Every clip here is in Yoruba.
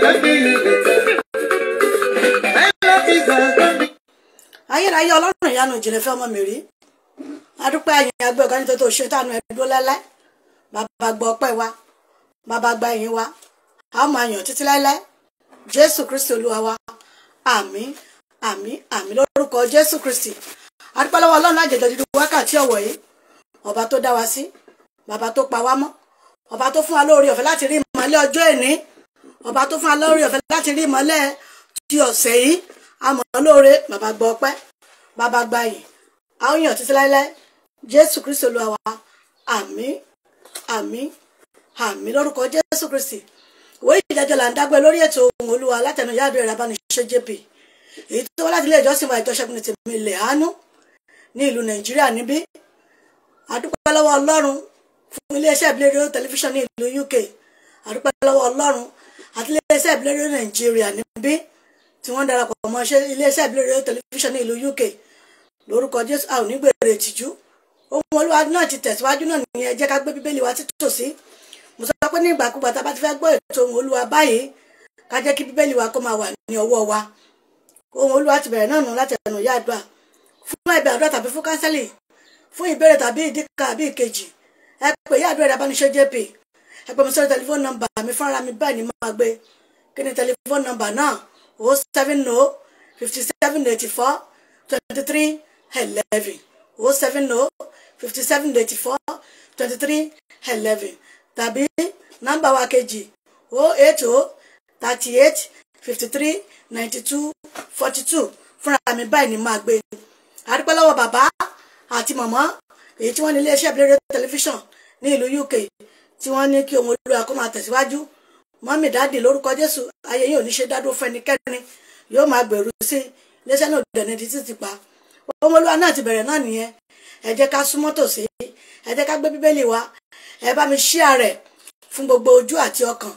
Don't be better. My love is gone. Ayérayé Ọlọ́run ìyanu ìjìnlẹ̀ fẹ́ ọmọ mi rí. Adúpẹ́ ẹ̀yìn agbẹ́ ọ̀gá nítorí tó ṣe tánú ẹ̀dúró lẹ́lẹ́. Bàbá gbọ́ ọpẹ́ wa, bàbá gba ẹ̀yìn wa, a ó máa yàn títí láéláé. Jésù Kristi Olúwa wa, àmín, àmín, àmín lórúkọ Jésù Kristi. Adúpẹ́ lọ́wọ́ Ọlọ́run lájẹjọ dídú wákàtí ọ̀wọ̀ yìí, ọba tó dá wa sí, bàbá tó pa wá mọ́, ọba tó fún wa lóore ọ̀fẹ́ láti rí ìmọ́lẹ̀ ọjọ́ èní, ọba tó fún wa lóore ọ̀fẹ́ láti rí ìmọ́lẹ̀ ti ọ̀sẹ̀ yìí. A mọ̀ ọ́ lóore. Bàbá gbọ́ ọpẹ́, bàbá gba yìí, a ó yàn títí láéláé. Jésù Kristi Olúwa wa, àmín, àmín, àmín lórúkọ Jésù Kristi. Ìwé ìdájọ́ là ń dágbé lórí ètò Ohùn Olúwa látẹnu Ìyá Àdúrà Ìrabániṣẹ́ JP, èyí tó wá láti ilé ìjọsìn wa, Ìjọ Ṣẹ́gun ní Tèmi Ilẹ̀ Àánú ní ìlú Nàìjíríà níbí. Àdúpẹ́ lọ́wọ́ Ọlọ́run fún iléeṣẹ́ ìbílẹ̀ rédíò tẹlifíṣàn ní ìlú UK. Àdúpẹ́ lọ́wọ́ Ọlọ́run àti iléeṣẹ́ ìbílẹ̀ rédíò Nàìjíríà níbí tí wọ́n darapọ̀ mọ́ iléeṣẹ́ ìbílẹ̀ rédíò tẹlifíṣàn ní ìlú UK. Lórúkọ Jésù, a ò ní gbèrè ìtìjú. Ohùn Olúwa náà ti tẹ̀síwájú náà nìyẹn. Jẹ́ ká gbé Bíbélì wa títòsí. Mo sọ pé ní ìgbàkúgbà tá a bá ti fẹ́ gbọ́ ètò Ohùn Olúwa báyìí, ká jẹ́ kí Bíbélì wa kó máa wà ní ọwọ́ wa. Ohùn Olúwa ti bẹ̀rẹ̀ náà nù láti ẹnu ìyá àdúrà. Fún ẹ̀bẹ̀ àdúrà tàbí fún kánsẹ́lì, fún ìbéèrè tàbí ìdí kan àbí ìkejì, ẹ pè ìyá àdúrà Ìrabániṣẹ́ JP, ẹ pè mi sórí tẹlifóònù nọ́mbà mi. Fúnra mi báyìí ni máa gbé. Kí ni tẹlifóònù nọ́mbà náà? 070 57 84 23 11, 070 57 84 23 11, tàbí nọ́mbà wa kejì, 080 38 53 92 42. Fúnra mi báyìí ni máa gbé. Àdúpẹ́ lọ́wọ́ bàbá àti màmá èyí tí wọ́n ní iléeṣẹ́ ìbílẹ̀ tẹlifíṣàn ní ìlú UK tí wọ́n ní kí Ohun Olúwa kó máa tẹ̀síwájú. Mummy, daddy, lórúkọ Jésù, ayé yìí ò ní ṣe dádúró fún ẹnikẹ́ni, yóò máa gbèrú sí. Iléeṣẹ́ náà dẹ̀ ní títí pa. Ohun Olúwa náà ti bẹ̀rẹ̀ náà nìyẹn. Ẹ jẹ́ ká súnmọ́ tòsí, ẹ jẹ́ ká gbé Bíbélì wa. Ẹ bá mi share rẹ̀ fún gbogbo ojú àti ọkàn,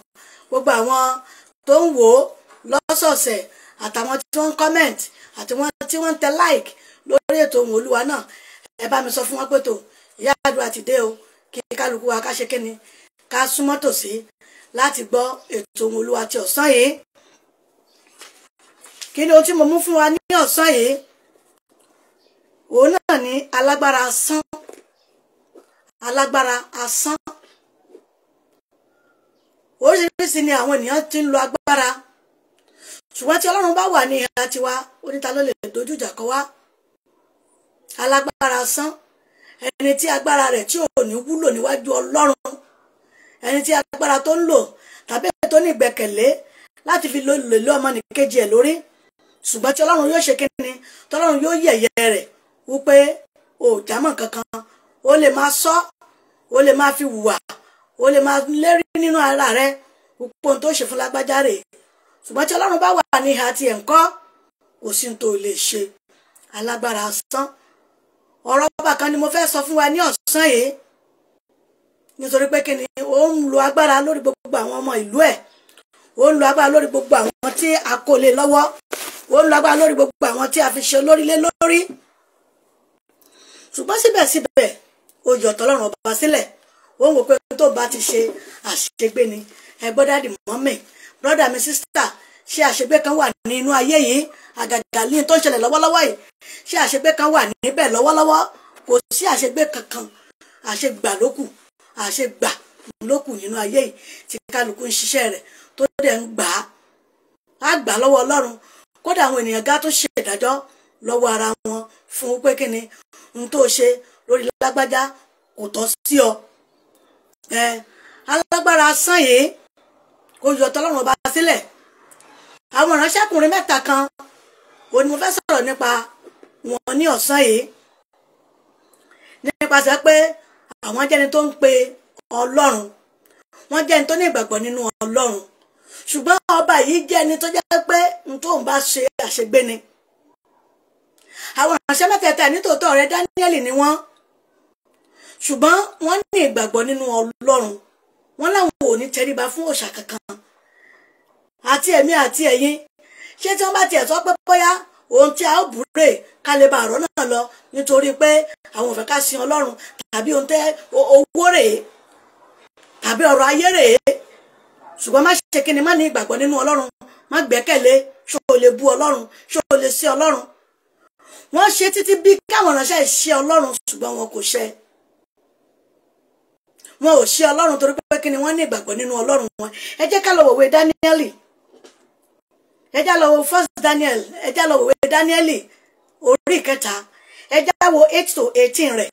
gbogbo àwọn tó ń wò ó lọ́sọ̀ọ̀sẹ̀, àtàwọn tí wọ́n ń comment, àti wọ́n tí wọ́n ń tẹ like lórí ètò Ohun Olúwa náà. Ẹ bá mi sọ fún wọn pé tó ìyá àdúrà ti dé o, kí kálukú wa ká ṣe kíni, ká súnmọ́ tòsí láti gbọ́ ètò Ohun Olúwa ti ọ̀sán yìí. Kí ni ohun tí mo mú fún wa ní ọ̀sán yìí? Òun náà ní alágbára asán. Alágbára asán. Oríṣiríṣi ni àwọn ènìyàn ti ń lo agbára, ṣùgbọ́n tí Ọlọ́run bá wà ní ìhà tiwa, oníta ló lè dojú ìjà kọ wá? Alágbára asán, ẹni tí agbára rẹ̀ tí ò ní wúlò níwájú Ọlọ́run, ẹni tí agbára tó ń lò tàbí tó ní ìgbẹ́kẹ̀lé láti fi lè lé ọmọnìkejì ẹ̀ lórí, ṣùgbọ́n tí Ọlọ́run yóò ṣe kíni, tọ́lọ́run yóò yẹ̀yẹ́ rẹ̀ wípé o ò jámọ́ kankan. O lè máa sọ, o lè máa fi hùwà, o lè máa lérí nínú ara rẹ wípé ohun tó ṣe fún lágbájá rèé, ṣùgbọ́n tí Ọlọ́run bá wà ní ìhà tiẹ̀ ńkọ́, kò sí ohun tó lè ṣe. Alágbára asán. Ọ̀rọ̀ ọba kan ni mo fẹ́ sọ fún wa ní ọ̀sán yìí, nítorí pé kíni, ó ń lo agbára lórí gbogbo àwọn ọmọ ìlú ẹ̀, ó ń lo agbára lórí gbogbo àwọn tí a kò lè lọ́wọ́, ó ń lo agbára lórí gbogbo àwọn tí a fi ṣe olórí lé lórí. Ṣùgbọ́n síbẹ̀síbẹ̀, ó yọ tọ́lọ́run ọba sílẹ̀. Ó ń wò pé tó bá ti ṣe, àṣegbé ni. Ẹ gbọ́, daddy, mummy, brother mi, sister, ṣé àṣegbé kan wà nínú ayé yìí? Àgàgà ní tó ń ṣẹlẹ̀ lọ́wọ́lọ́wọ́ yìí, ṣé àṣegbé kan wà níbẹ̀ lọ́wọ́lọ́wọ́? Kò sí àṣegbé kankan. Àṣegbà lókù, àṣegbà lókù nínú ayé yìí tí kálukú ń ṣiṣẹ́ rẹ̀ tó dẹ̀ ń gbà á. Á gbà lọ́wọ́ Ọlọ́run. Kódà àwọn ènìyàn gá tó ṣe ìdájọ́ lọ́wọ́ ara wọn fún pé kí ni n tó ṣe lórí lágbájá, kò tọ́ sí ọ. Ẹ alágbára asán yìí, kò yọ tọ́lọ́run ọba sílẹ̀. Àwọn ìránṣẹ́kùnrin mẹ́ta kan òun ni mo fẹ́ sọ̀rọ̀ nípa wọn ní ọ̀sán yìí, nípasẹ̀ pé àwọn jẹ́ni tó ń pe Ọlọ́run, wọ́n jẹ́ni tó ní ìgbàgbọ́ nínú Ọlọ́run, ṣùgbọ́n ọba yìí jẹ́ ẹni tó jẹ́ pé n tó ń bá ṣe, àṣegbé ni. Àwọn ìránṣẹ́ mẹ́tẹ̀ẹ̀ta, nítòótọ́ ọ̀rẹ́ Dáníẹ́lì ni wọ́n, ṣùgbọ́n wọ́n ní ìgbàgbọ́ nínú Ọlọ́run. Wọ́n láwọn ò ní tẹríba fún òòṣà kankan. Àti èmi àti ẹ̀yin, ṣé tí wọ́n bá tiẹ̀ sọ pé bóyá ohun tí a ó búrè ká lè bá àrọ́ náà lọ, nítorí pé àwọn ò fẹ́ ká sin Ọlọ́run, tàbí ohun tẹ́ owó rèé, tàbí ọrọ̀ ayé rèé, Ṣùgbọ́n má ṣe kí ni, má ní ìgbàgbọ́ nínú Ọlọ́run, má gbẹ́kẹ̀lé. Ṣó o lè bú Ọlọ́run? Ṣó o lè ṣe Ọlọ́run? Wọ́n ṣe títí bí káwọn ìránṣẹ́ ṣe Ọlọ́run, ṣùgbọ́n wọn kò ṣe. Wọn ò ṣe Ọlọ́run torí pé kí ni, wọ́n ní ìgbàgbọ́ nínú Ọlọ́run wọn. Ẹ jẹ́ ká lọ wòwe Dáníẹ́lì. Ẹ jẹ́ lọ wo First Daniel. Ẹ jẹ́ lọ wòwe Dáníẹ́lì orí 3. Ẹ jẹ́ wo 8 to 18 rẹ̀.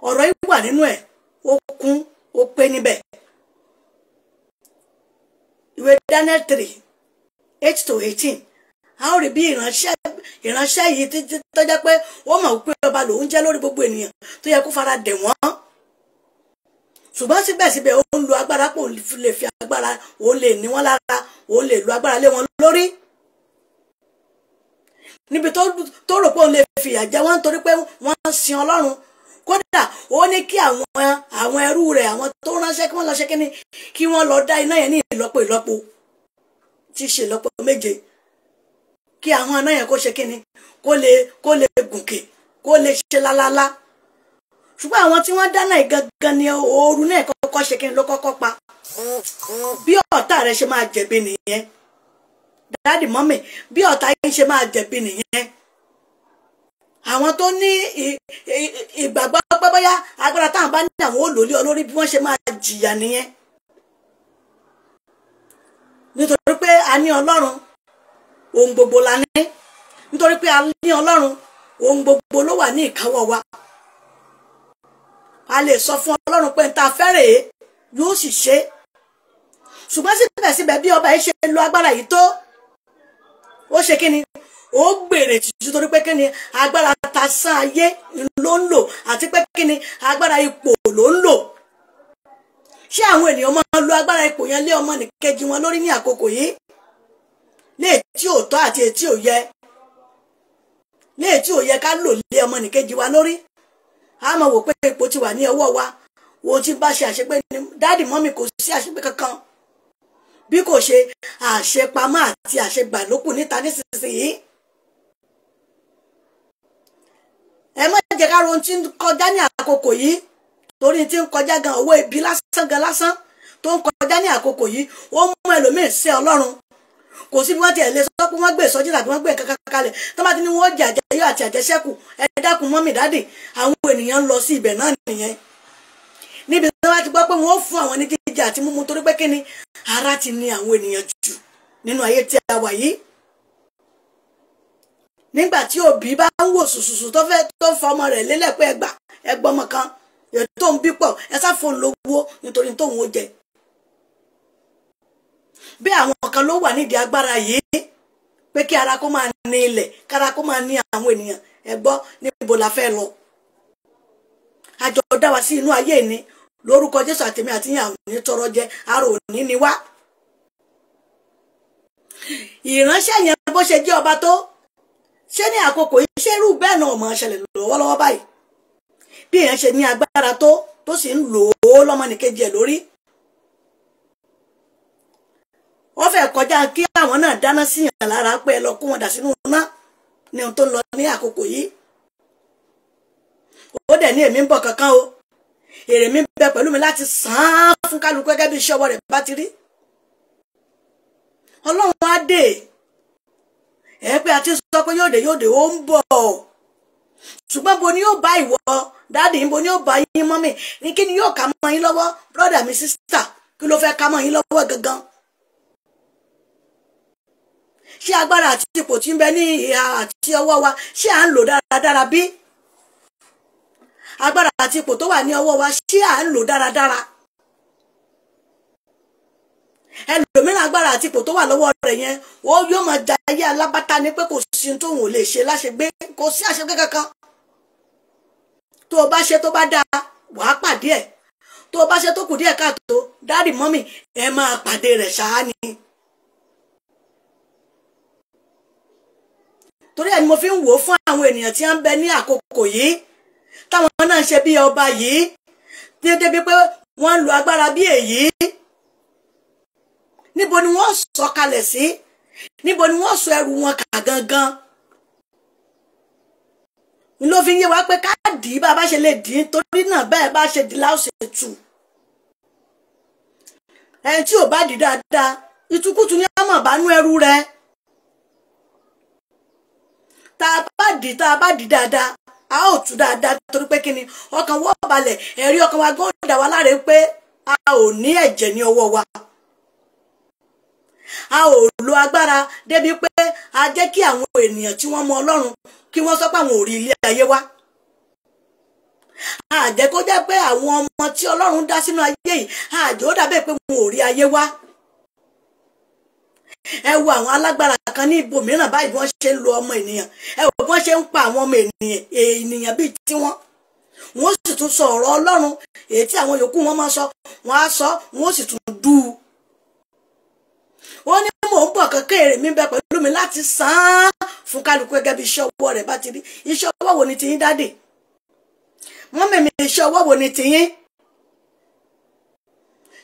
Ọ̀rọ̀ yìí wà nínú ẹ̀, ó kún, ó pé níbẹ̀. Ìwé Daniel 3, 8 to 18. A ó rí bí ìránṣẹ́ yìí tó jẹ́ pé ó mọ̀ pé ọba lòun jẹ́ lórí gbogbo ènìyàn tó yẹ kó fara dẹ̀ wọ́n. Ṣùgbọ́n síbẹ̀síbẹ̀ ó ń lo agbára, pò lè fi agbára, òun lè ní wọ́n lára, òun lè lo agbára lé wọn lórí. Níbi tó rò pé òun lè fìyà jẹ wọ́n nítorí pé wọ́n ń sin Ọlọ́run. Kódà ó ní kí àwọn ẹrú rẹ̀, àwọn tó ránṣẹ́, kí wọ́n lọ ṣe kíni, kí wọ́n lọ dá iná yẹn ní ìlọ́po ìlọ́po, tí í ṣe ìlọ́po 7, kí àwọn iná yẹn kó ṣe kíni, kó lè gùnkè, kó lè ṣe lálálá. Ṣùgbọ́n àwọn tí wọ́n dáná gangan ni ooru náà kọ́kọ́ ṣe kíni ló kọ́kọ́ pa. Bí ọ̀tá rẹ̀ ṣe máa jẹ̀bi nìyẹn, dáàdì mọ́mì, bí ọ̀tá yín ṣe máa jẹ̀bi nìyẹn. Àwọn tó ní ìgbàgbọ́ pé bóyá agbára táwọn bá ní àwọn ò lò lé olórí, bí wọ́n ṣe máa jìyà nìyẹn. Nítorí pé a ní Ọlọ́run, ohun gbogbo la ní. Nítorí pé a ní Ọlọ́run, ohun gbogbo ló wà ní ìkáwọ́ wa. A lè sọ fún Ọlọ́run pé n ta fẹ́rẹ̀ yóò sì ṣe. Ṣùgbọ́n síbẹ̀síbẹ̀ bí ọba yìí ṣe lo agbára yìí tó, ó ṣe kí ni, ó gbèrè tìjú, torí pé kí ni, agbára tasán ayé ló ń lò, àti pé kí ni, agbára ipò ló ń lò. Ṣé àwọn ènìyàn máa lo agbára ipò yẹn lé ọmọnìkejì wọn lórí ní àkókò yìí? Léè tí ò tọ́ àti ètí ò yẹ, léè tí ò yẹ ká lò lé ọmọnìkejì wa lórí. A máa wò pé ipò ti wà ní ọwọ́ wa, wo tí bá ṣe àṣepé ni dáàdì mọ́mì, kò sí àṣepé kankan bí kò ṣe àṣepamọ́ àti àṣegbà lókù níta nísinsìnyí. Ẹ má jẹ́ ká ron tí ń kọjá ní àkókò yìí, torí tí ń kọjá gan owó ibi lásán gan lásán tó ń kọjá ní àkókò yìí, ó mú ẹlòmíín sí Ọlọ́run. Kò sí bí wọ́n tiẹ̀ lè sọ pé wọ́n gbé ìsọjí tàbí wọ́n gbé nǹkan kalẹ̀ tó bá ti ní wọ́n jẹ àjẹyó àti àjẹṣẹ́kù. Ẹ dákun mọ́mì dáàdì, àwọn ènìyàn ń lọ sí ibẹ̀ náà nìyẹn. Níbi tí wọ́n ti gbọ́ pé wọ́n ó fún àwọn ní jíjẹ àti mímu, torí pé kíni, ara ti ní àwọn ènìyàn jù nínú ayé tí a wà yìí. Nígbà tí òbí bá ń wò sùsùsù tó fẹ́ tó ń fa ọmọ rẹ̀ lélẹ̀ pé ẹgbà ẹgbọ́mọ kan ètò ń bí pọ̀, ẹ sáfò ń lówó nítorí tóun ó jẹ. Bí àwọn kan ló wà nídìí agbára yìí pé kí ara kó máa ní ilẹ̀, kára kó máa ní àwọn ènìyàn, ẹ gbọ́ níbo la fẹ́ lọ. Àjọ dá wa sí inú ayé ni lórúkọ Jésù, àtèmi àti yín àwọn ní tọrọ jẹ, ara òní ni wá. Ìránṣẹ́ yẹn bó ṣe jẹ́ ọba tó, ṣé ní àkókò yìí, ṣé irú bẹ́ẹ̀ náà máa ṣẹlẹ̀ lọ́wọ́lọ́wọ́ báyìí? Bí èèyàn ṣe ní agbára tó sì ń lò ó lọ́mọnìkejì ẹ̀ lórí. Wọ́n fẹ́ kọjá kí àwọn náà dáná síyàn lára pé ẹ lọ kó wọn dà sínú iná ní ohun tó ń lọ ní àkókò yìí. Ó dẹ̀ ní èmi ń bọ̀ kankan o, èrè mi bẹ pẹ̀lú mi láti sàn án fún kálukú gẹ́gẹ́ bí iṣẹ́ ọwọ́ rẹ̀ bá ti rí. Ọlọ́run á dé, ẹ pé a ti sọ pé yóò dé yóò dé, ó ń bọ̀. Ṣùgbọ́n bo ni yóò bá ìwọ dáàdì, bo ni yóò bá yín mọ́mì, ní kí ni yóò ká mọ́ yín lọ́wọ́, brọ́dà mi sísítà, kí ló fẹ́ ká mọ́ yín lọ́wọ́ gangan? Ṣé agbára àti ipò tí ń bẹ ní ìhà àti ọwọ́ wa, ṣé à ń lò dáradára bí? Agbára àti ipò tó wà ní ọwọ́ wa, ṣé à ń lò dáradára? Ẹlòmíràn agbára àti ipò tó wà lọ́wọ́ rẹ̀ yẹn, ó yóò máa da ayé alábátá ni pé kò sí tóun ò lè ṣe láṣegbé, kò sí àṣegbé kankan. Tó o bá ṣe tó bá dáa, wàá pàdé ẹ̀. Tó o bá ṣe tó kù díẹ̀ káàtó, dáàdì mọ́mì, ẹ máa pàdé rẹ̀ ṣáá ni. Torí ẹ̀ ni mo fi ń wò ó fún àwọn ènìyàn tí wọ́n ń bẹ ní àkókò yìí, táwọn náà ń ṣe bí ọba yìí, débi pé wọ́n ń lo agbára bí èyí. Níbo ni wọ́n sọ kalẹ̀ sí? Níbo ni wọ́n sọ ẹrù wọn kà gangan? Ló fi ń yé wa pé ká dì í bá a bá ṣe lè dì í, torí náà bẹ́ẹ̀ bá ṣe dì láòṣè tù. Ẹni tí ò bá dì dáadáa, ìtukùtù ni a máa bá nú ẹrú rẹ̀. Tá a bá dì dáadáa, a ó tú dáadáa, torí pé kíni, ọkàn wọ́n balẹ̀, ẹ̀rí ọkàn wa gbọ́dọ̀ dà wá láre pé a ò ní ẹ̀jẹ̀ ní ọwọ́ wa. A ò lo agbára débi pé a jẹ́ kí àwọn ènìyàn tí wọ́n mọ Ọlọ́run kí wọ́n sọ pé àwọn ò rí ilé ayé wá. A jẹ́ kó jẹ́ pé àwọn ọmọ tí Ọlọ́run dá sínú ayé yìí, a jẹ́ ó dàbí pé wọn ò rí ayé wá. Ẹ wo àwọn alágbára kan ní ibòmíràn báyìí bí wọ́n ṣe ń lo ọmọ ènìyàn, ẹ wo bí wọ́n ṣe ń pa àwọn ọmọ ènìyàn bíi tiwọn. Wọ́n sì tún sọ ọ̀rọ̀ Ọlọ́run èyí tí àwọn yòókù wọn máa sọ, wọ́n á sọ, wọ́n sì tún dú u. Ó ní mò ń bọ̀ kankan, èrè mi bẹ pẹ̀lú mi láti san án fún kálukú gẹ́gẹ́ bí iṣẹ́ ọwọ́ rẹ̀ bá ti rí. Iṣẹ́ ọwọ́ wo ni tiyín dádì? Mọ́mì mi, iṣẹ́ ọwọ́ wo ni tiyín?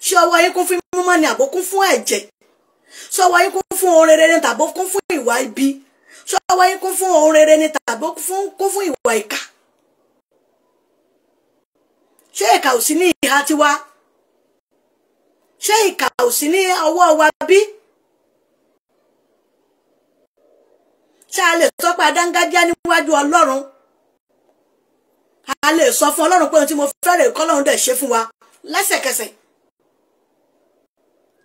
Ṣé ọwọ́ yín kún fún mímọ́ ni àbó kún fún ẹ̀jẹ̀? Ṣé ọwọ́ yín kún fún ohun rere ni tàbó kún fún ìwà ibi? Ṣé ọwọ́ yín kún fún ohun rere ni tàbó kún fún ìwà ìkà? Ṣé ìkà ò sí ní ìhà tiwa? Ṣé ìkà ò sí ní ọwọ́ wa bí? Ṣé a lè sọ pé adáńgájíá níwájú Ọlọ́run? A lè sọ fún Ọlọ́run pé ohun tí mo fẹ́ rè kọ́lọ́run dẹ̀ ṣe fún wa lẹ́sẹ̀kẹsẹ̀.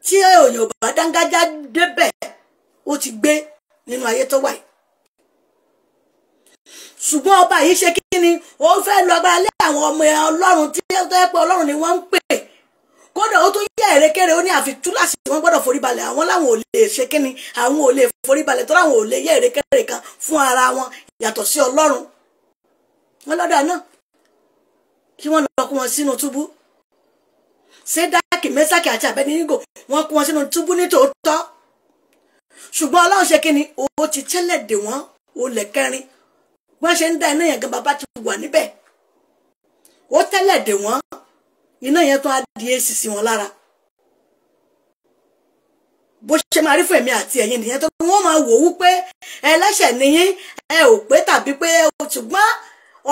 Tí òyìnbó bá dángájá débẹ̀, ó ti gbé nínú ayé tó wà yìí. Ṣùgbọ́n ọba yìí ṣe kí ni, ó fẹ́ lọ agbára lé àwọn ọmọ Ọlọ́run tí ó tẹ́ pé Ọlọ́run ni wọ́n ń pè. Kódà ó tún yẹ èrèkéré, ó ní àfi túláàsì wọ́n gbọ́dọ̀ foríbalẹ̀. Àwọn láwọn ò lè ṣe kí ni, àwọn ò lè foríbalẹ̀ tó láwọn ò lè yẹ èrèkéré kan fún ara wọn yàtọ̀ sí Ọlọ́run. Wọ́n lọ́dà náà kí wọ́n lọ kó wọn sínú túbú. Sédákì, Mẹ́sàkì àti Abẹ́dínígò wọ́n kó wọn sínú túbú ní tòótọ́. Ṣùgbọ́n Ọlọ́run ṣe kí ni, ó ti tẹ́lẹ̀ dè wọ́n, ó lẹ̀ kẹrin. Wọ́n ṣe ń dá iná yẹn gan, bàbá ti wà níbẹ̀. Ó tẹ́lẹ̀ dè wọ́n, iná yẹn tún á di èsì sí wọn lára. Bó ṣe máa rí fún èmi àti ẹ̀yin nìyẹn, tó wọ́n máa wò ó pé ẹlẹ́ṣẹ̀ nìyín, ẹ ò pé tàbí pé ṣùgbọ́n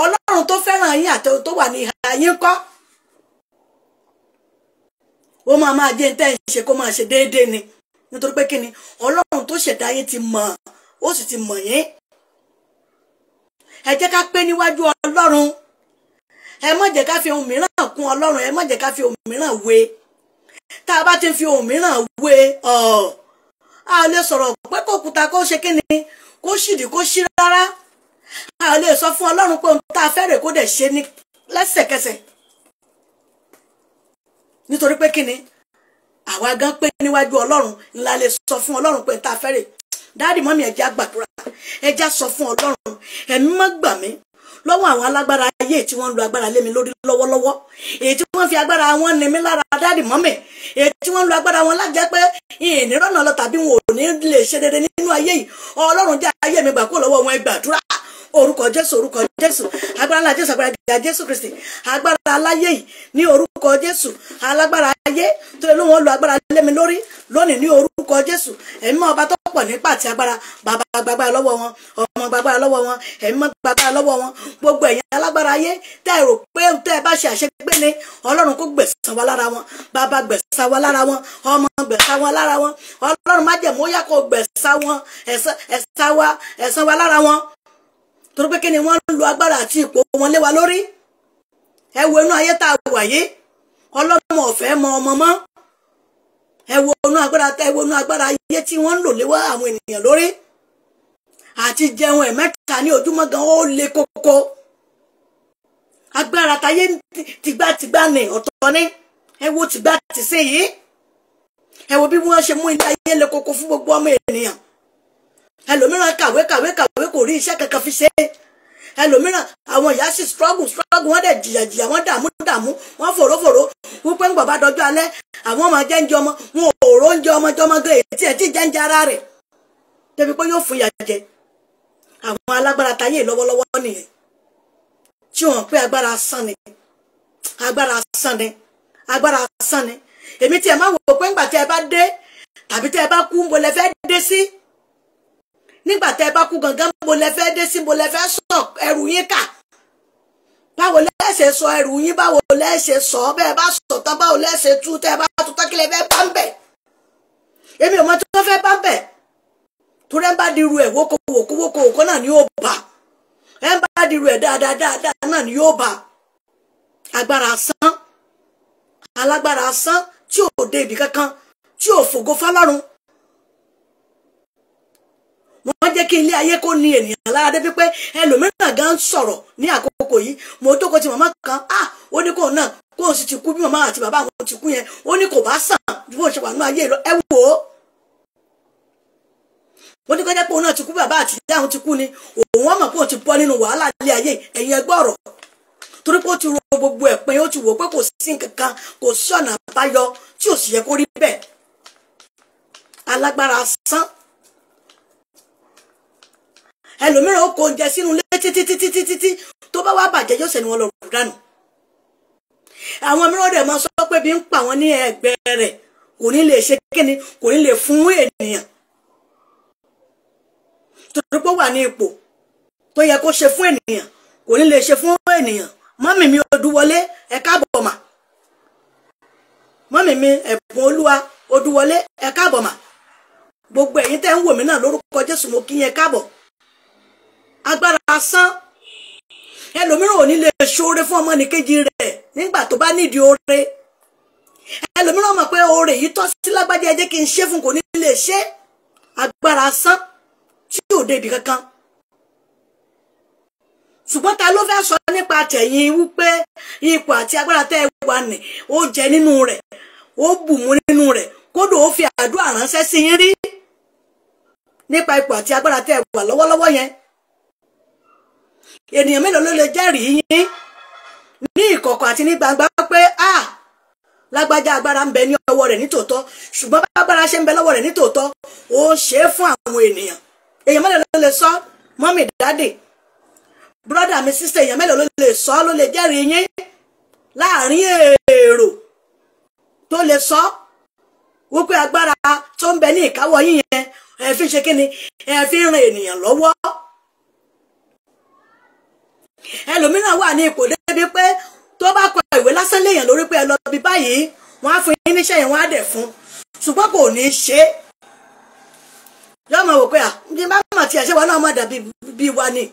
Ọlọ́run tó fẹ́ràn yín àti tó wà ní ìhà yín kọ́. Ó máa jẹ́ ní tẹ́ ń ṣe kó máa ṣe déédéé ni, nítorí pé kí ni, Ọlọ́run tó ṣẹ̀dá yín ti mọ̀, ó sì ti mọ̀ yín. Ẹ jẹ́ ká pé níwájú Ọlọ́run. Ẹ má jẹ́ ká fi ohun mìíràn kún Ọlọ́run, ẹ má jẹ́ ká fi ohun mìíràn wé. Tá a bá ti fi ohun mìíràn wé, a lè sọ̀rọ̀ pé kó kúta kó ṣe kí ni, kó ṣìdí kó ṣí rárá. A lè sọ fún Ọlọ́run pé ohun tá a fẹ́ rè kó dẹ̀ ṣe ní lẹ́sẹ̀kẹsẹ̀. Nítorí pé kí ni, àwa gan pé níwájú Ọlọ́run ńlá lè sọ fún Ọlọ́run pé tá a fẹ́ rè. Dáàdì mọ́mí, ẹ jẹ́ á gbàdúrà, ẹ jẹ́ á sọ fún Ọlọ́run, ẹ̀mí má gbà mí lọ́wọ́ àwọn alágbára ayé tí wọ́n ń lo agbára lé mi lórí lọ́wọ́lọ́wọ́, èyí tí wọ́n fi agbára wọn ní mi lára. Dáàdì mọ́mí, èyí tí wọ́n ń lo agbára wọn láti jẹ́ pé ìnírọ̀nà lọ tàbí wọn ò ní lè ṣe rere nínú ayé yìí. Ọlọ́run jẹ́ ayé mi gbà kó lọ́wọ́ wọn, ẹ gbàdúrà. Orúkọ Jésù, orúkọ Jésù, agbára ńlá Jésù, agbára gíga Jésù Kristi, agbára aláyé yìí ní orúkọ Jésù, alágbára ayé tó lè lóun lo agbára lé mi lórí lónìí ní orúkọ Jésù. Ẹ̀mí mọ́ ọba tó pọ̀ nípa àti agbára, bàbá gbàgbára lọ́wọ́ wọn, ọmọ gbàgbára lọ́wọ́ wọn, ẹ̀mí mọ́ gbàgbára lọ́wọ́ wọn. Gbogbo ẹ̀yin alágbára ayé tẹ́ ẹ rò pé tẹ́ ẹ bá ṣe àṣegbé ni, Ọlọ́run kó gbẹ̀san wa lára wọn, bàbá gbẹ̀san wa lára wọn, ọmọ gbẹ̀san wa lára wọn, Ọlọ́run májẹ̀mú ó yá kó gbẹ̀san wọn, ẹ̀san wa lára wọn. Torí pé kí ni, wọ́n ń lo agbára àti ipò wọn lé wa lórí. Ẹ wo inú ayé tá a wà yìí, ọlọ́mọ ọ̀fẹ́ mọ ọmọ mọ́. Ẹ wo inú agbára, ẹ wo inú agbára ayé tí wọ́n ń lò lé wa àwọn ènìyàn lórí. Àti jẹun ẹ̀mẹ́ta ní ojúmọ́ gan ó le koko. Agbára tayé tìgbàtìgbà ni ọ̀tọ̀ ni. Ẹ wo tìgbà tìsín yìí. Ẹ wo bí wọ́n ṣe mú ilé ayé le koko fún gbogbo ọmọ ènìyàn. Ẹlòmíràn kàwé kàwé kàwé kò rí iṣẹ́ kankan fi ṣe. Ẹlòmíràn àwọn ìyá sì struggle struggle, wọ́n dẹ̀ jìyà jìyà, wọ́n dààmú dààmú, wọ́n fòrófòró wípé ńgbà bá dọjọ́ alẹ́ àwọn ọmọ jẹ́ ń jẹ ọmọ, wọn ò ró ń jẹ ọmọ jọmọ gan èyí tí ẹ̀ tí jẹ́ ń jẹ ara rẹ̀ débi pé yóò fún ìyà jẹ. Àwọn alágbára tayé lọ́wọ́lọ́wọ́ nìyẹn, tí wọ́n pé agbára asán ni, agbára asán ni, agbára asán ni. Èmi tí ẹ máa wò pé ńgbà tí ẹ bá dé tàbí tí ẹ bá kú, ńbo lẹ fẹ́ dé sí? Nígbà tẹ́ ẹ bá kú gangan, ńbo lẹ fẹ́ dé sí? Ńbo lẹ fẹ́ sọ ẹrù yín kà? Báwo lẹ ṣe sọ ẹrù yín, báwo lẹ ṣe sọ, bẹ́ẹ̀ bá sọ tán báwo lẹ ṣe tú, tẹ́ bá tú tán kí lẹ fẹ́ bá ń bẹ̀? Èmi ò mọ tó fẹ́ bá ń bẹ̀. Torí ẹ̀ ń bá dirú ẹ̀ wókò wòkó wókò wòkó náà ni yóò bá. Ẹ̀ ń bá dirú ẹ̀ dáadáa dáadáa náà ni yóò bá. Agbára asán, alágbára asán tí ò dé ibì kankan, tí ò fògo fọ́lọ́run. Wọ́n jẹ́ kí ilé ayé kó ní ènìyàn lára débi pé ẹlòmíràn gan ń sọ̀rọ̀ ní àkókò yìí. Mo jókòó ti màmá kan, ó ní kóun náà kóun sì ti kú bí màmá àti bàbá àwọn ti kú yẹn, ó ní kò bá sàn ju bó ṣe wà nínú ayé lọ. Ẹ wò ó, ó ní kó jẹ́ pé òun náà ti kú, bàbá àti ìyá àwọn ti kú ni, òun wọ́n mọ̀ pé òun ti bọ́ nínú wàhálà ilé ayé. Ẹ̀yin ẹgbọ́ ọ̀rọ̀, torí pé ó ti ro gbogbo ẹ̀ pé ó ti wò pé kò sí nǹkan kan, kò sí ọ̀nà àbáyọ tí ò sì yẹ kó rí bẹ́ẹ̀. Alágbára asán. Ẹlòmíràn ó kó oúnjẹ sínú ilé títí títí títí tí tó bá wá bàjẹ́ yóò sẹ́ni wọn lọ rù dànù. Àwọn mìíràn dẹ̀ máa sọ pé bí ń pa wọn ní ẹgbẹ́ rẹ̀, kò ní lè ṣe kíni, kò ní lè fún ènìyàn. Torí pé ó wà ní ipò tó yẹ kó ṣe fún ènìyàn, kò ní lè ṣe fún ènìyàn. Mọ́mì mi Odúwọlé, ẹ káàbọ̀ mà. Mọ́mì mi Ẹ̀bùn Olúwa Odúwọlé, ẹ káàbọ̀ mà. Gbogbo ẹ̀yin tẹ́ ń wò mí náà lórúkọ Jésù, mo kí yín káàbọ̀. Agbára asán. Ẹlòmíràn ò ní lè ṣoore fún ọmọnìkejì rẹ̀ nígbà tó bá nídìí oore. Ẹlòmíràn mọ̀ pé oore yìí tọ́ sí lágbájá, ẹ jẹ́ kí n ṣe fún, kò ní lè ṣe. Agbára asán tí ò dé ibì kankan. Ṣùgbọ́n ta ló fẹ́ sọ nípa tẹ̀yìn wípé ipò àti agbára tẹ́ ẹ wà ní, ó jẹ nínú rẹ̀, ó bù mú nínú rẹ̀, kódò ó fi àdúrà ránṣẹ́ sí yín rí nípa ipò àti agbára tẹ́ ẹ wà lọ́wọ́lọ́wọ́ yẹn. Ènìyàn mélòó ló lè jẹ́rìí yín ní ìkọ̀kọ̀ àti ní gbangba pé a lágbájá agbára ń bẹ ní ọwọ́ rẹ̀ nítòótọ́, ṣùgbọ́n bá agbára ṣe ń bẹ lọ́wọ́ rẹ̀ nítòótọ́, ó ṣe é fún àwọn ènìyàn. Èèyàn mélòó ló lè sọ? Mọ́mì, dáàdì, brọ́dà mi, sísè, èèyàn mélòó ló lè sọ, ló lè jẹ́rìí yín láàrin èrò tó lè sọ wípé agbára tó ń bẹ ní ìkáwọ́ yín yẹn, ẹ fi ṣe kíni, ẹ fi ń ran ènìyàn lọ́wọ́. Ẹlòmíràn wà ní ipò débi pé tó bá kọ ìwé lásán léèyàn lórí pé ẹ lọ bí báyìí, wọ́n á fún yín níṣẹ́ yẹn, wọ́n á dẹ̀ fún, ṣùgbọ́n kò ní í ṣe. Yóò máa wò pé à ní bá mà tiẹ̀ ṣe wọn náà má dàbí bí wa ni.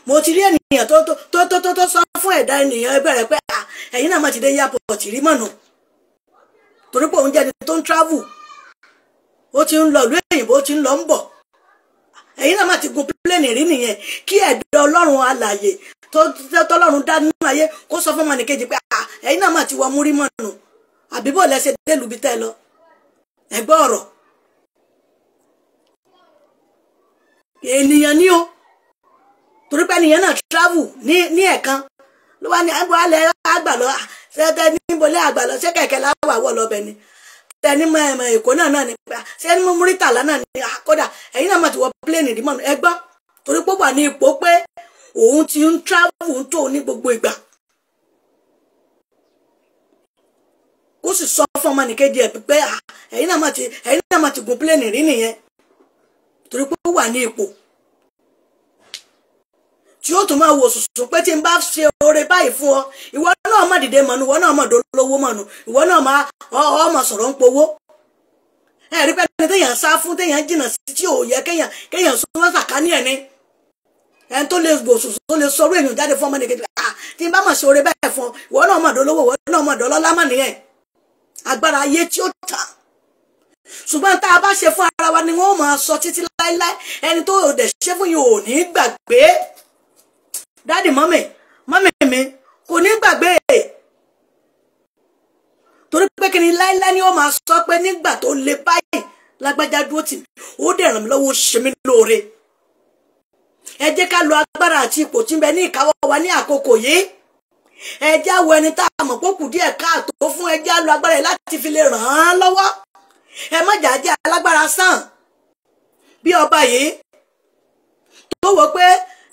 Mo ti rí ènìyàn tó tó tó tó tó sọ fún ẹ̀dá ènìyàn ẹgbẹ́ rẹ̀ pé à ẹ̀yin náà má ti dé airport rí mọ̀nà, torí pé òun jẹ́ ẹni tó ń travel, ó ti ń lọ ìlú òyìnbó, ó ti ń lọ ń bọ̀. Ẹ̀yin náà má ti gun pílẹ̀nì rí nìyẹn. Kí ẹ̀dá Ọlọ́run alààyè tó tọ́lọ́run dá nínú ayé kó sọ fún ọmọnìkejì pé à ẹ̀yin náà má ti wọ múrí mọ̀nà, àbí bó lẹ ṣe délùú bí tẹ́ lọ. Ẹ̀gbọ́ ọ̀rọ̀ ènìyàn ni o, torí pé ènìyàn náà travel ní ẹ̀kan ló wá ní ẹ̀bùn alẹ́ àgbà lọ, ṣẹ́tẹ́ níbo lẹ́ àgbà lọ, ṣé kẹ̀kẹ́ láwà wọ̀ lọ́bẹ̀ ni, tẹni mọ ẹ̀mọ Èkó náà náà ni, ṣé ní Múrítàlá náà ni, kódà ẹ̀yin náà mà ti wọ pílẹ̀nì rí mọ̀nà. Ẹ gbọ́, torí pé ó wà ní ipò pé òun ti ń travel ń tó ní gbogbo ìgbà, kó sì sọ fún ọmọnìkejì ẹ̀ pé ẹ̀yin náà mà ti gun pílẹ̀nì rí nìyẹn, torí pé ó wà ní ipò tí ó tún máa wò sùsùn pé tí n bá ṣe oore báyìí fún ọ, ìwọ náà má dìde mọ̀nù, ìwọ náà má dolówó mọ̀nù, ìwọ náà má ọmọ sọ̀rọ̀ ń powó. Ẹ rí pé ẹni téèyàn sá fún, téèyàn jìnnà sí, tí ò yẹ kéèyàn súnmọ́ sàkání ẹ̀ ni. Ẹni tó lè wò sùsùn tó lè sọ̀rọ̀ èèyàn jáde fún ọmọ nìkejì, tí n bá mà ṣe oore báyìí fún ọ, ìwọ náà má dolówó, ìwọ náà má dọlọ́lá mọ̀ nìyẹn. Agbára ayé tí ó tàn. Ṣùgbọ́n tá a bá ṣe fún ara wa ni wọ́n máa sọ títí láéláé. Ẹni tó dẹ̀ ṣe fún yìí ò ní gbàgbé. Dáàdì, mọ́mì, mọ́mì mi kò ní gbàgbé, torí pé kí ni láéláé ni ó máa sọ pé nígbà tó le báyìí lágbájá dúró tì mí, ó dẹ̀ ràn mí lọ́wọ́, ó ṣe mí lóore. Ẹ jẹ́ ká lo agbára àti ipò tí ń bẹ ní ìkáwọ́ wa ní àkókò yìí. Ẹ jẹ́ wo ẹni tá a mọ̀ pé ó kù díẹ̀ káàtó fún, ẹ jẹ́ lo agbára yìí láti fi lè ràn án lọ́wọ́. Ẹ má jà jẹ́ alágbára sàn bí ọba yìí tó wọ pé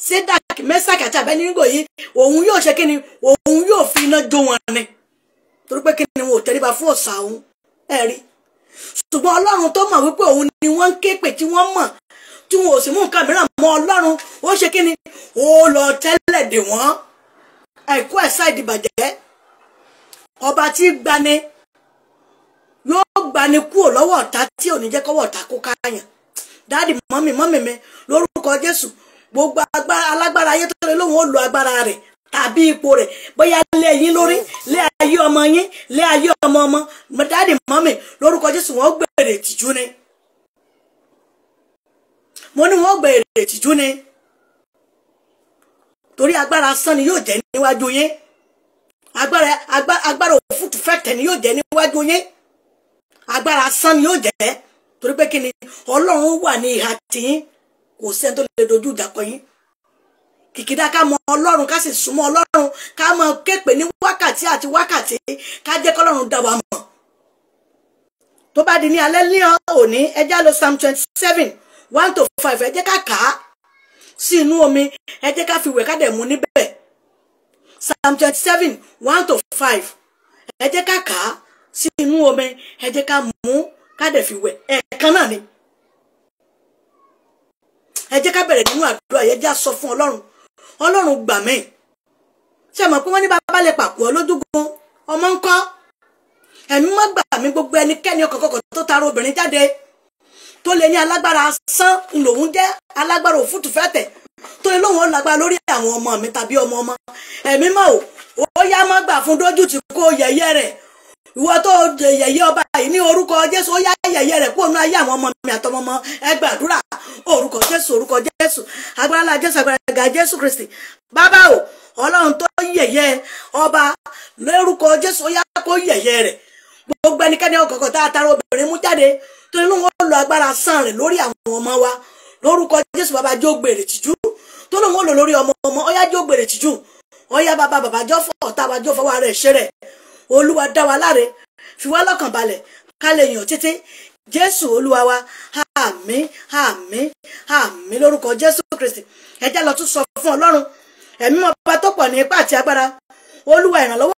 Sédàkì, Mẹ́sàkì àti Abẹ́nígò yìí, òun yóò ṣe kíni, òun yóò fi iná jó wọn ni, torí pé kíni wọn ò tẹríba fún òòṣà òun. Ẹ rí, ṣùgbọ́n Ọlọ́run tó mọ̀ wípé òun ni wọ́n ń ké pè, tí wọ́n mọ̀ tí wọn ò sì mú nǹkan mìíràn mọ́ Ọlọ́run, ó ṣe kí ni, ó lọ tẹ́lẹ̀ dè wọ́n. Àìkú àìsá ìdìbàjẹ́, ọba tí gbani yóò gbani kúrò lọ́wọ́ ọ̀tá tí ò ní jẹ́ kọ́wọ́ ọ̀tá kó káyàn. Dáàdì mọ́mì mọ́mì mi lórúkọ Jésù, gbogbo agbára alágbára ayé tó lè lóun ó lo agbára rẹ̀ tàbí ipò rẹ̀, bóyá lé yín lórí, lé ayé ọmọ yín, lé ayé ọmọ ọmọ. Dáàdì mọ́mì lórúkọ Jésù, wọ́n gbèrè tìjú ni. Mo ní wọ́n gbèrè tìjú ni, torí agbára asán ni yóò jẹ́ níwájú yín, agbára òfútù fẹ́tẹ̀ ni yóò jẹ́ níwájú yín, agbára asán ni yóò jẹ́, torí pé kí ni, Ọlọ́run wà ní ìhà tiyín, kò sẹ́ni tó lè dojú ìjà kọ yín. Kìkìdá ká mọ Ọlọ́run, ká sì súnmọ́ Ọlọ́run, ká mọ képe ní wákàtí àti wákàtí, ká jẹ́ kọ́lọ́run dá wa mọ̀. Tó bá di ní alẹ́ ní òní, ẹ já lọ Psalm 27 1 to 5, ẹ jẹ́ ká kà á sí inú omi, ẹ jẹ́ ká fi wẹ̀ ká dẹ̀ mú níbẹ̀. Psalm 27 1 to 5, ẹ jẹ́ ká kà á sí inú omi, ẹ jẹ́ ká mú ká dẹ̀ fi wẹ̀, ẹ̀ẹ̀kan náà ni. Ẹ jẹ́ ká bẹ̀rẹ̀ nínú àdúrà, ẹ jẹ́ á sọ fún Ọlọ́run, Ọlọ́run gbà mí. Ṣé mọ̀ pé wọ́n ní bàbá lè pàkó lójúgun, ọmọ ń kọ́, ẹ̀mí mọ́ gbà mí. Gbogbo ẹnikẹ́ni ọkọ̀ọ̀kọ̀ tó tara obìnrin jáde tó lè ní alágbára asán lòun jẹ́, alágbára òfútù fẹ́tẹ̀ tó lè lóun ó lágbára lórí àwọn ọmọ mi tàbí ọmọ ọmọ, ẹ̀mí mọ́ ò, ó yá má gbà fún dójú tí kò yẹ̀yẹ́ rẹ̀. Ìwọ tó yẹ̀yẹ́ ọba yìí ní orúkọ Jésù, ó yá yẹ̀yẹ́ rẹ̀ kúrò ní ayé àwọn ọmọ mi àtọmọ ọmọ. Ẹ gbàdúrà, orúkọ Jésù, orúkọ Jésù, agbára ńlá Jésù, agbára ga Jésù Kristi. Bàbá o, Ọlọ́run tó yẹ̀yẹ́ ọba lórúkọ Jésù, ó yá kó yẹ̀yẹ́ rẹ̀. Gbogbo ẹnikẹ́ni ọkọ̀ọ̀kan tá a tara obìnrin mú jáde tó ní lóun ó lo agbára sàn rẹ̀ lórí àwọn ọmọ wa lórúkọ Jésù, bàbá jó gbèrè tìjú. Tó lóun ó lò lórí ọmọ ọmọ, ó yá jó gbèrè tìjú. Ó yá bàbá bàbá jọ fọ ọ̀tá wa, jó fọwọ́ rẹ̀ ṣe rẹ̀. Olúwa dá wa láre, fi wá lọ́kàn balẹ̀, ká lè yàn títí. Jésù Olúwa wa, àmín àmín àmín lórúkọ Jésù Kristi. Ẹ jẹ́ lọ tún sọ fún Ọlọ́run, ẹ̀mí ọba tó pọ̀ ní ipá àti agbára, Olúwa ìrànlọ́wọ́